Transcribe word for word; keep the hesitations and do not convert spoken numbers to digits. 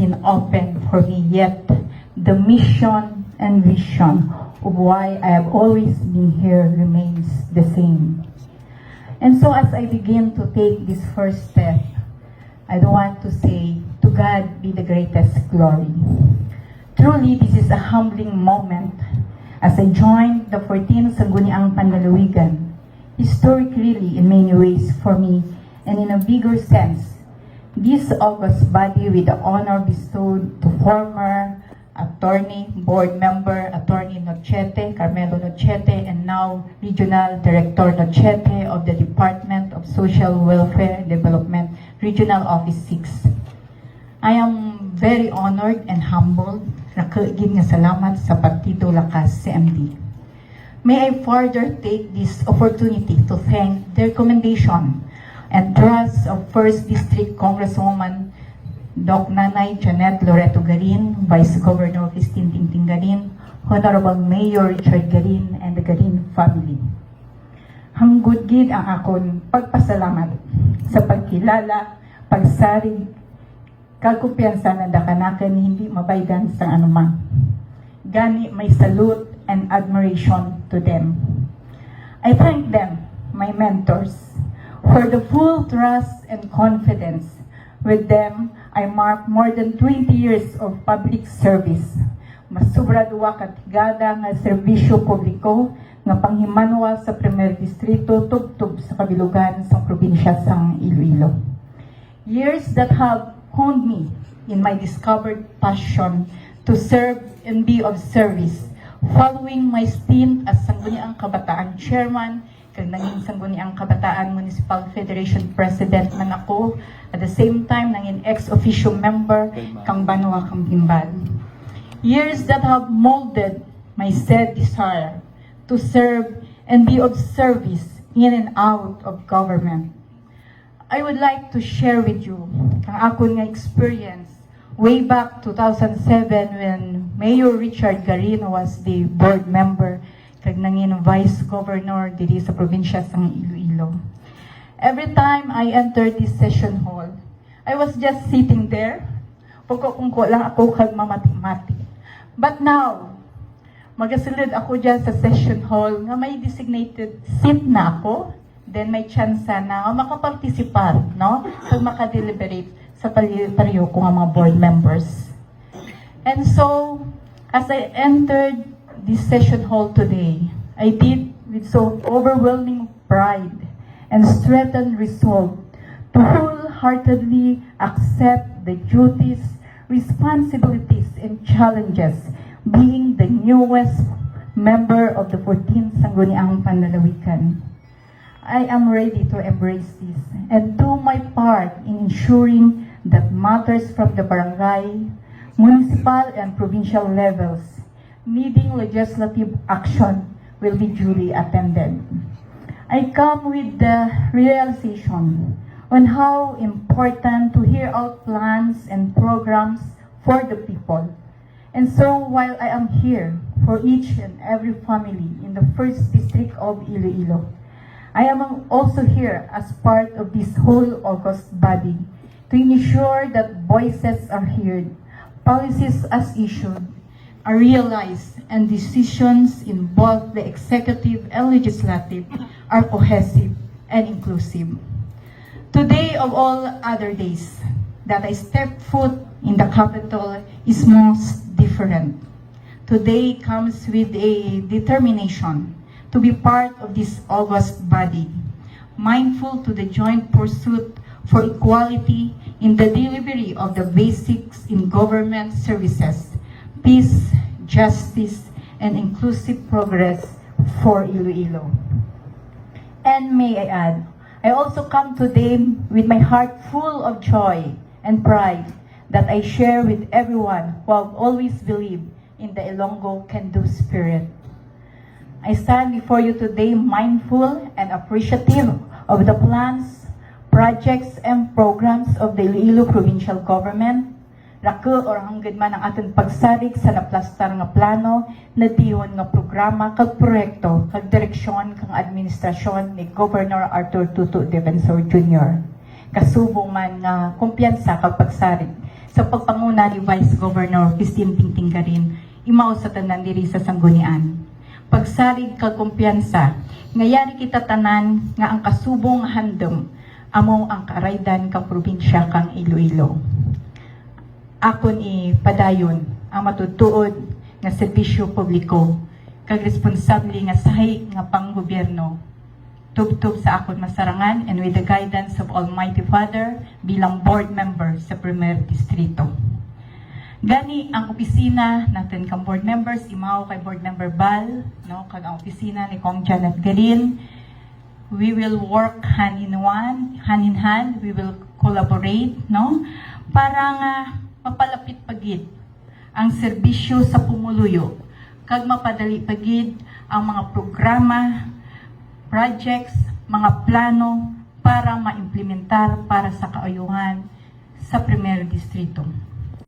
been open for me, yet the mission and vision of why I have always been here remains the same. And so, as I begin to take this first step, I do want to say, "To God be the greatest glory." Truly, this is a humbling moment as I joined the fourteenth Sangguniang Panlalawigan, historic really in many ways for me, and in a bigger sense, this august body with the honor bestowed to former Attorney, Board Member, Attorney Nochete, Carmelo Nochete, and now Regional Director Nochete of the Department of Social Welfare and Development, Regional Office six. I am very honored and humbled. Dako gid nga salamat sa Partido Lakas, C M D. May I further take this opportunity to thank the recommendation and trust of First District Congresswoman Doc Nanay Janet Loreto Garin, Vice Governor Christine Tingting Garin, Honorable Mayor Richard Garin, and the Garin family. Hanggod gid ang akon pagpasalamat sa pagkilala, pagsarig, kag kumpiyansa nanda kanakon nga hindi mabaydan sang anuman. Gani, my salute and admiration to them. I thank them, my mentors, for the full trust and confidence. With them, I mark more than twenty years of public service. Mas sobra duwa ka dekada nga serbisyo publiko nga panghimanwa sa Primer Distrito tubtob sa kabilugan sang probinsya sang Iloilo. Years that have honed me in my discovered passion to serve and be of service. Following my stint as Sangguniang Kabataan Chairman, kag nangin Sangguniang Kabataan Municipal Federation President man ako, at the same time, nangin ex officio member kang Banwa kang Guimbal. Years that have molded my said desire to serve and be of service in and out of government. I would like to share with you ang akon nga experience way back two thousand seven when Mayor Richard Garin was the board member kag nangin vice governor diri sa probinsya sang Iloilo. Every time I entered this session hall, I was just sitting there. Pungko-pungko lang ako kag mamati-mati. But now, magasulod ako dyan sa session hall nga may designated seat na ako. Then may chance na nga makapartisipar, no? Kag makadeliberate sa pari-, pareho ko nga mga board members. And so, as I entered this session hall today, I did with so overwhelming pride and strengthened resolve to wholeheartedly accept the duties, responsibilities, and challenges being the newest member of the fourteenth Sangguniang Panlalawigan. I am ready to embrace this and do my part in ensuring that matters from the barangay, municipal, and provincial levels needing legislative action will be duly attended. I come with the realization on how important to hear out plans and programs for the people. And so, while I am here for each and every family in the first district of Iloilo, I am also here as part of this whole august body to ensure that voices are heard, policies as issued are realized, and decisions in both the executive and legislative are cohesive and inclusive. Today, of all other days that I step foot in the capital, is most different. Today comes with a determination to be part of this august body, mindful to the joint pursuit for equality in the delivery of the basics in government services, peace, justice, and inclusive progress for Iloilo. And may I add, I also come today with my heart full of joy and pride that I share with everyone who have always believed in the Ilonggo Can Do spirit. I stand before you today mindful and appreciative of the plans, projects, and programs of the Iloilo Provincial Government. Dako or hanggod man ang aton pagsarig sa naplastar nga plano, nadihon nga programa kag proyekto kag direksyon kang administrasyon ni Governor Arthur Tuto Defensor Junior, kasubong man nga kumpiyansa kag pagsarig sa pagpanguna ni Vice Governor Christine Tingting Garin, imaw sa tanan diri sa Sanggunian. Pagsarig kag kumpiyansa nga yari kita tanan nga ang kasubong nga handom amo ang kaaraydan kang probinsya kang Iloilo. Akon ipadayon ang matutuod nga serbisyo publiko kag responsable nga sahi nga panggobyerno tubtob sa akon masarangan and with the guidance of Almighty Father bilang board member sa Primer Distrito. Gani ang opisina natin kang board members, imaw kay board member Bal, no, kag ang opisina ni Cong Janet Garin, we will work hand in one, hand in hand, we will collaborate, no, para nga mapalapit pa gid ang serbisyo sa pumuluyo kag mapadali pa gid ang mga programa, projects, mga plano para maimplementar para sa kaayuhan sa Primer Distrito.